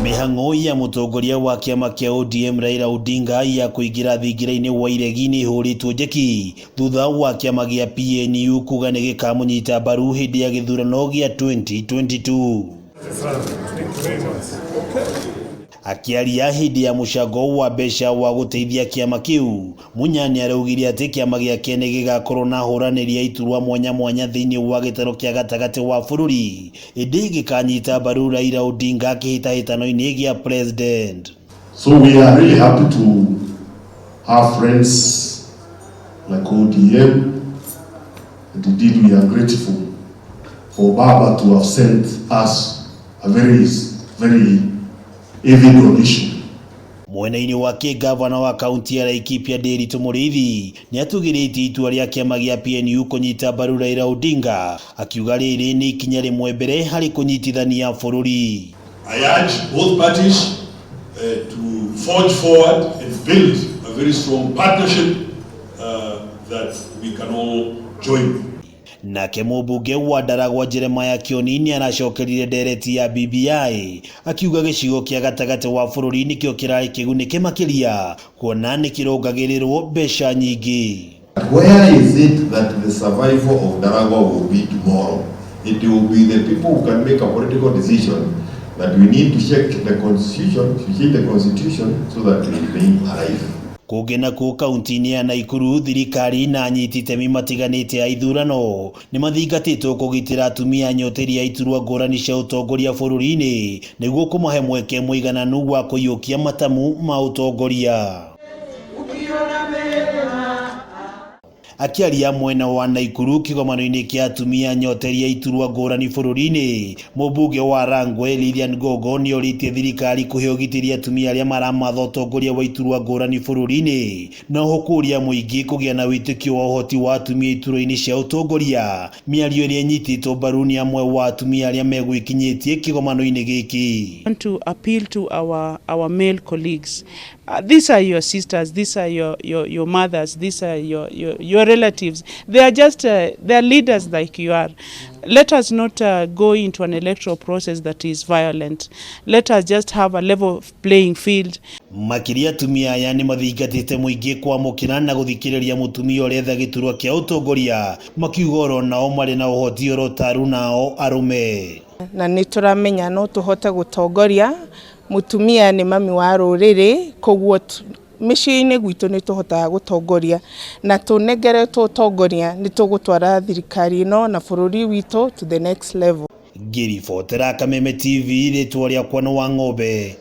Mĩhang'o ya mũtongoria wa kĩama kĩa ODM Raila Odinga ya kũingĩra thingira-inĩ wa iregi nĩ ĩhũrĩtwo njeki thutha wa kĩama gĩa PNU kuga nĩ gĩkamũnyita mbaru hĩndĩ ya gĩthurano gĩa 2022. Akĩaria hĩndĩ ya mũcango wa mbeca wa gũteithia kĩama kĩu, Munya nĩaraugire atĩ kĩama gĩake nĩ gĩgakorwo na ahũranĩri a iturwa mwanya mwanya thĩinĩ wa gĩtarũ kĩa gatagatĩ wa bũrũri, ĩndĩ gĩkanyita mbaru Raila Odinga kĩhĩtahĩtano-inĩ gĩa president. So we are really happy to have friends like ODM, and indeed we are grateful for Baba to have sent us a very, very heavy donation. Mwena-inĩ wake, gavana wa kaunti ya Laikipia Ndiritu Muriithi nĩatugĩrĩtie itua rĩa kĩama gĩa PNU kũnyita mbaru Raila Odinga, akiuga rĩrĩ nĩ ikinya rĩmwe mbere harĩ kũnyitithania bũrũri. I urge both parties to forge forward and build a very strong partnership that we can all join. Nake mũmbunge wa Ndaragwa Jeremiah Kioni nĩ aracokerire ndereti ya BBI, akiuga gĩcigo kĩa gatagatĩ wa bũrũri nĩkĩo kĩrarĩ kĩgunĩke makĩria kuona nĩ kĩrongagĩrĩrwo mbeca nyingĩ. Where is it that the survival of Ndaragwa will be tomorrow? It will be the people who can make a political decision that we need to check the constitution, to change the constitution so that we remain alive. Kũngĩ nakuo, kaunti-inĩ ya Naikuru, thirikari na anyiti itemi matiganĩte a ithurano nĩ mathingatĩtwo kũgitĩra atumia anyoteri a iturwa ngũrani cia ũtongoria bũrũri-inĩ nĩguo kũmahe mweke mũigananu wa kũiyũkia matamu ma ũtongoria. Akĩaria mwena wa Naikuru kĩgomano-inĩ kĩa atumia anyoteri a iturwa ngũrani bũrũri-inĩ, mũmbunge wa Rangwe Lilian Gogo nĩ orĩtie thirikari kũhe ũgitĩri atumia arĩa maramatha ũtongoria wa iturwa ngũrani bũrũri-inĩ, na oho kũũria mũingĩ kũgĩa na wĩtĩkio wa ũhoti wa atumia iturwa-inĩ cia ũtongoria, mĩario ĩrĩa ĩnyitĩtwo mbaru nĩ amwe wa atumia arĩa megwĩkinyĩtie kĩgomano-inĩ gĩkĩ. Want to appeal to our male colleagues. These are your sisters, these are your mothers, these are your relatives. They are just they are leaders like you are. Let us not go into an electoral process that is violent. Let us just have a level playing field. Makĩria, atumia aya nĩ mathingatĩte mũingĩ kwamũkĩra na gũthikĩrĩria mũtumia ũretha gĩturwa kĩa ũtongoria, makiuga oro nao marĩ na ũhoti oro taru nao arũme. Na nĩ tũramenya no tũhote gũtongoria. Mũtumia nĩ mami wa rũrĩrĩ, koguo mĩciĩ-inĩ gwitũ nĩ tũhotaga gũtongoria, na tũnengeretwo ũtongoria nĩ tũgũtwara thirikari ĩno na bũrũri witũ to the next level. Ngĩribotera Kameme TV, rĩtwa rĩakwa nĩ wa ng'ombe.